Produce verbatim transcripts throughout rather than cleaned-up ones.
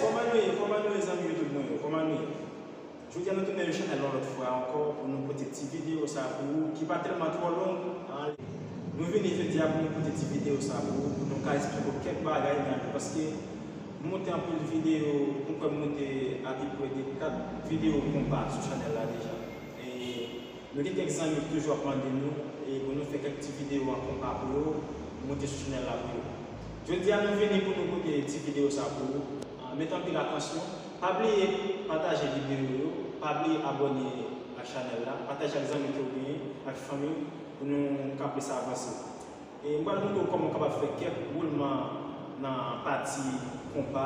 Kòman nou ye? Kòman nou ye, zanmi YouTube mwen yo? Kòman nou ye? Jodi a nou tounen yon chanèl yon lòt fwa ankò pou nou pote ti videyo sa pou ou ki pa tèlman twò long. Nou vini jodi a pou nou pote ti videyo sa pou ou, pou nou ka esplike w kèk bagay nan vi, paske m monte anpil videyo, m kwè m monte apeprè de kat videyo konpa sou chanèl la deja. E nou gen kèk zanmi ki toujou ap mande nou e pou nou fè kèk ti videyo an konpa pou yo, monte sou chanèl la pou yo. Jodi a nou vini pou nou pote ti videyo sa pou ou. Ah, mete anpil atansyon. Pa bliye pataje videyo yo, pa bliye abòne ak chanèl la, pataje ak zanmi ke w genyen, ak fanmi w, pou nou ka plis avanse. E m pral montre w kòman w kapab fè kèk woulman nan pati konpa.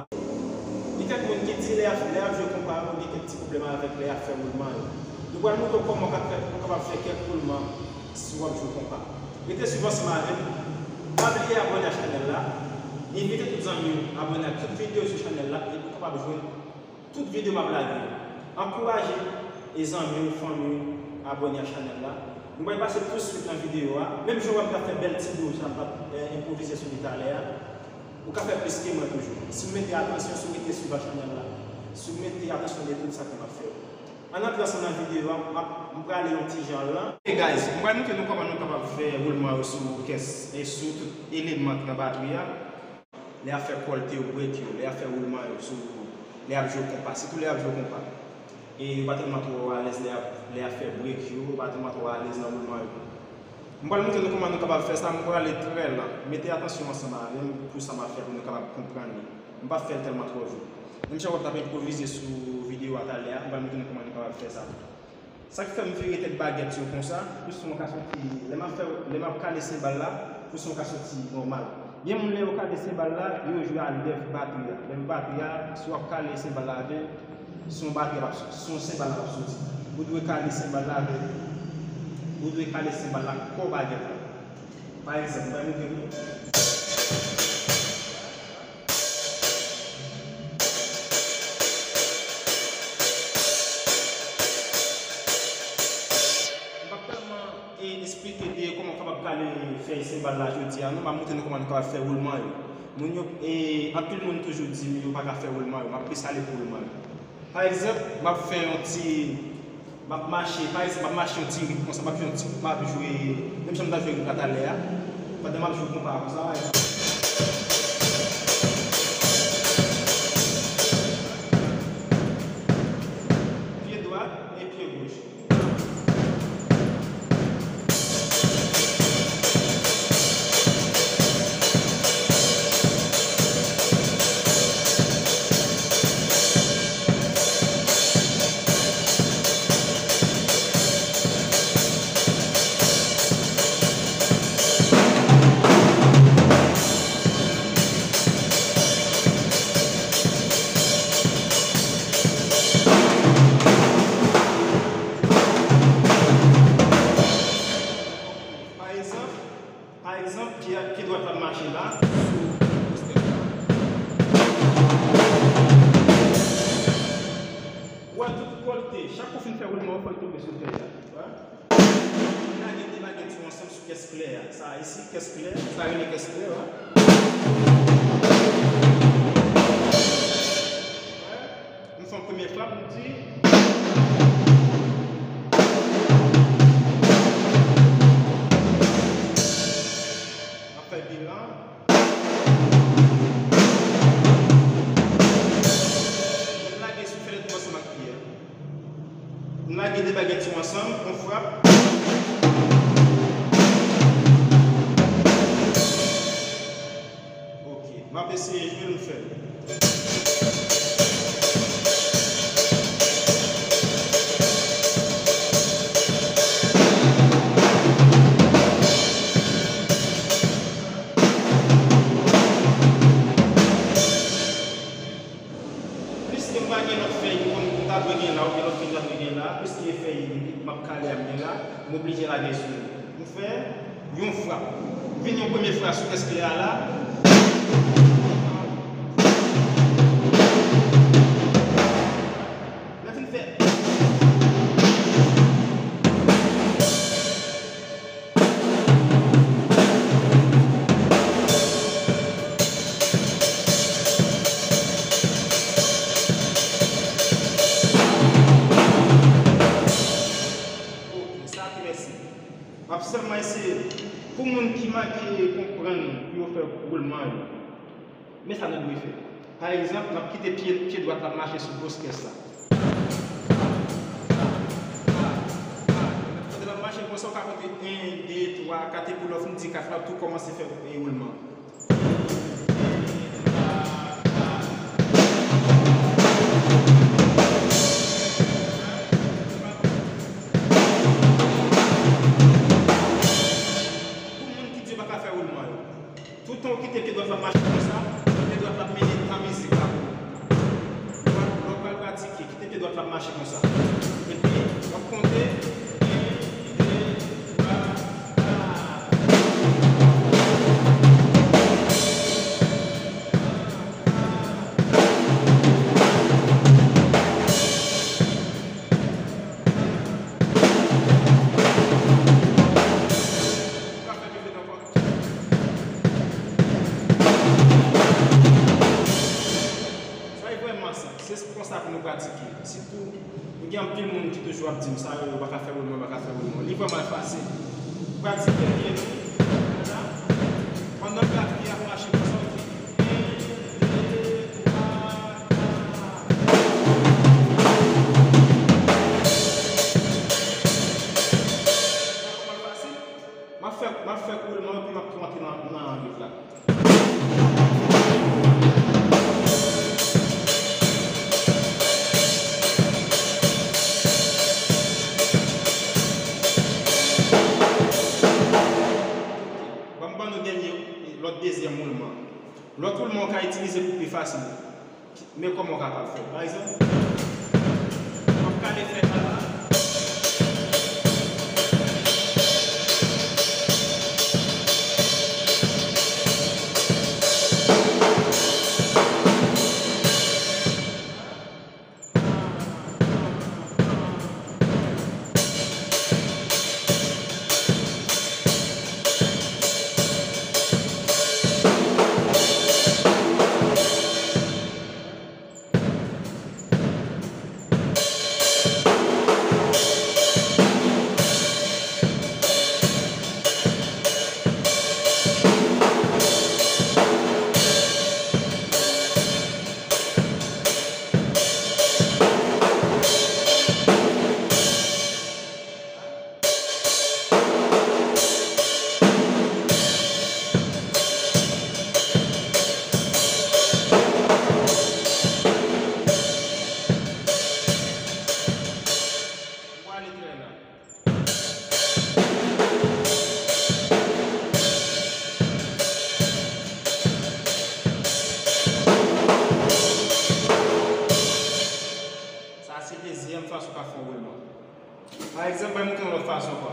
Gen kèk moun ki di lè y ap, lè y ap jwe konpa yo, gen kèk ti pwoblèm avèk lè y ap fè woulman yo. Nou pral montre w kòman w ka fè, w kapab fè kèk woulman si w ap jwe konpa. Rete swiv ansanm avè m. Pa bliye abòne ak chanèl la. Envite tout zanmi w abòne ak tout videyo sou chanèl la epi w kapab jwenn tout videyo m ap lage yo. Ankouraje e zanmi w, fanmi w, abòne ak chanèl la. Nou pral pase tousuit nan videyo a. Menm jan w wè m t ap fè bèl ti bri sa m t ap, eh, enpwovize sou li talè a, ou ka fè plis ke mwen toujou. Si w mete atansyon, si w rete swiv ak chanèl la, si w mete atansyon de tout sa ke m ap fè yo. Ann antre ansanm nan videyo a, m ap, m prale yon ti jan lan. Hey guys, m pral montre nou kòman nou kapab fè woulman yo sou kès e sou tout eleman ki nan batri a. Lè y ap fè kòlte yo, brek yo, lè y ap fè woulman yo, sou, lè y ap jwe konpa, sitou lè y ap jwe konpa. E yo pa tèlman twò alèz lè y ap, lè y ap fè brek yo, yo pa tèlman twò alèz nan woulman yo. M pral montre nou kòman nou kapab fè sa, m prale trè lan. Mete atansyon ansanm avè m pou sa m ap fè pou nou kapab konprann li. M p ap fè l tèlman twò vit. Menm jan w ap t ap enpwovize sou videyo a talè a, m pral montre nou kòman nou kapab fè sa. Sa k fè m vire tèt bagèt yo konsa, pou son ka soti, lè m ap fè, lè m ap kale senbal la, pou son ka soti nòmal. Gen moun lè yo kale senbal la, yo jwe a lèv batri a. Lèv batri a, si w ap kale senbal la avè l, son batri a p ap soti, son senbal la p ap soti. Ou dwe kale senbal la avè, ou dwe kale senbal la kò bagèt la. Pa egzanp, m bay montre nou. M p ap tèlman, e, esplike de kòman w kapab kale fèy senbal la jodi a, non, m ap montre nou kòman nou kapab fè woulman yo. Moun yo, e, anpil moun toujou di m yo pa ka fè woulman yo, m ap plis ale pou woulman yo. Pa egzanp, m ap fè yon ti, m ap mache, pa egzanp, m ap mache yon ti rit konsa, m ap jwe yon ti, m ap jwe, menm jan m ta jwe rit la talè a, pandan m ap jwe konpa a konsa, pa egzanp. Pye dwat e pye goch. Pa egzanp, pa egzanp, pye, pye dwat la mache la, sou, w wè tout kòlte, chak kou w fin fè woulman w, fò l tonbe sou tè a. Wè? Lage de bagèt yo ansanm sou kès klè a. Sa a isi, kès klè. Sa rele kès klè, wè. Wè. M fè yon premye frap, m di. M ap fè bilan. M lage sou fèy tou ansanm ak pye a. M lage de bagèt yo ansanm, yon frap. Ok, m ap eseye jwe l, m fè l. Piske m pa gen lòt fèy pou m ta dwe gen la, oubyen lòt fèy m ta dwe gen la, piske fèy m ap kale a m gen la, m oblije lage sou li. M fè yon frap. M vin yon premye frap sou kès klè a la. Lè fin fè. Sèlman eseye, pou moun ki manke konprann pou yo fè woulman yo, men sa nou dwe fè. Pa egzanp, n ap kite pye, pye dwat la mache sou gwo kès la. Pandan l ap mache konsa, ou ka konte en, de, twa, kat, epi lè w fin di kat la, ou tou kòmanse fè woulman. Pou moun ki di yo pa ka fè woulman yo, toutan w kite pye dwat la mache konsa, pye dwat la ap mennen tan mizik la pou ou. Lè w pral pratike, kite pye dwat la mache konsa. Epi, w ap konte, en, de, twa, kat. Sa e vrèman sa. Se konsa pou nou pratike. Sitou, m gen anpil moun ki toujou ap di m sa, yo, yo pa ka fè woulman, yo pa ka fè woulman. Li vrèman fasil. Pratike pye nou. Pandan batri a ap mache konsa, ou di, en, de, twa, kat. Sa kòman l fasil? M ap fè, m ap fè woulman yo, epi m ap tou antre nan, nan rit la. Ban m ban nou dènye, lòt dezyèm woulman. Lòt woulman ou ka itilize pou pi fasil. Men kòman w kapab fè. Pa egzanp, w ap kale fè sa la. Sa se dezyèm fason w ka fè yon woulman. Pa egzanp, ban m montre yon lòt fason ankò.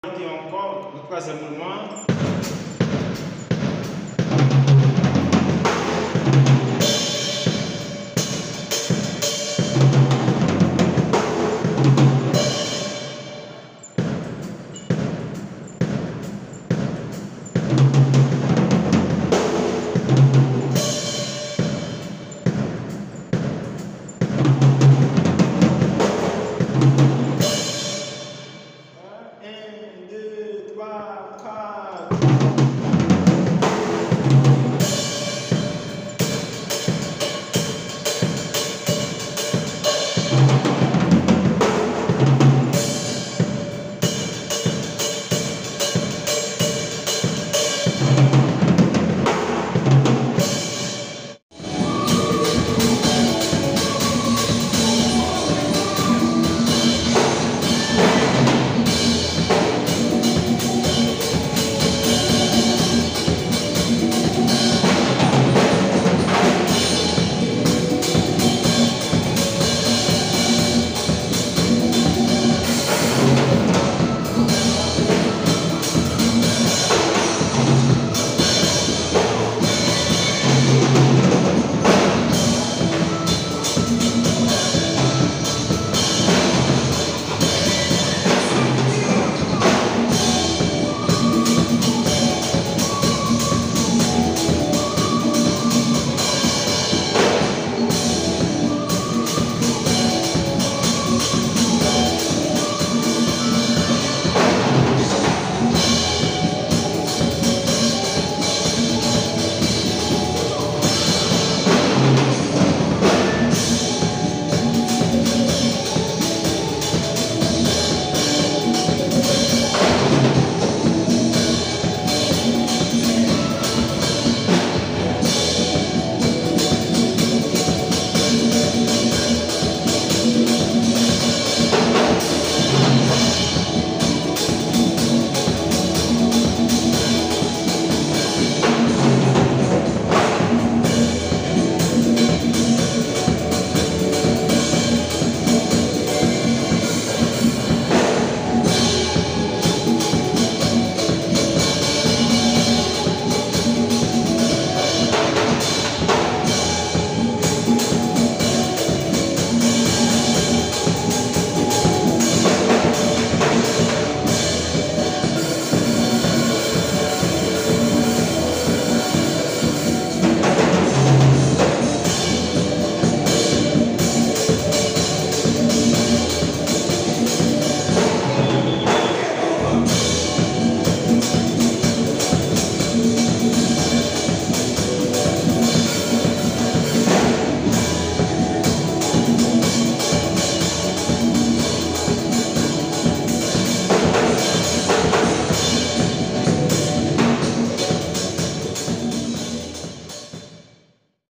Ankò, yon twazyèm woulman.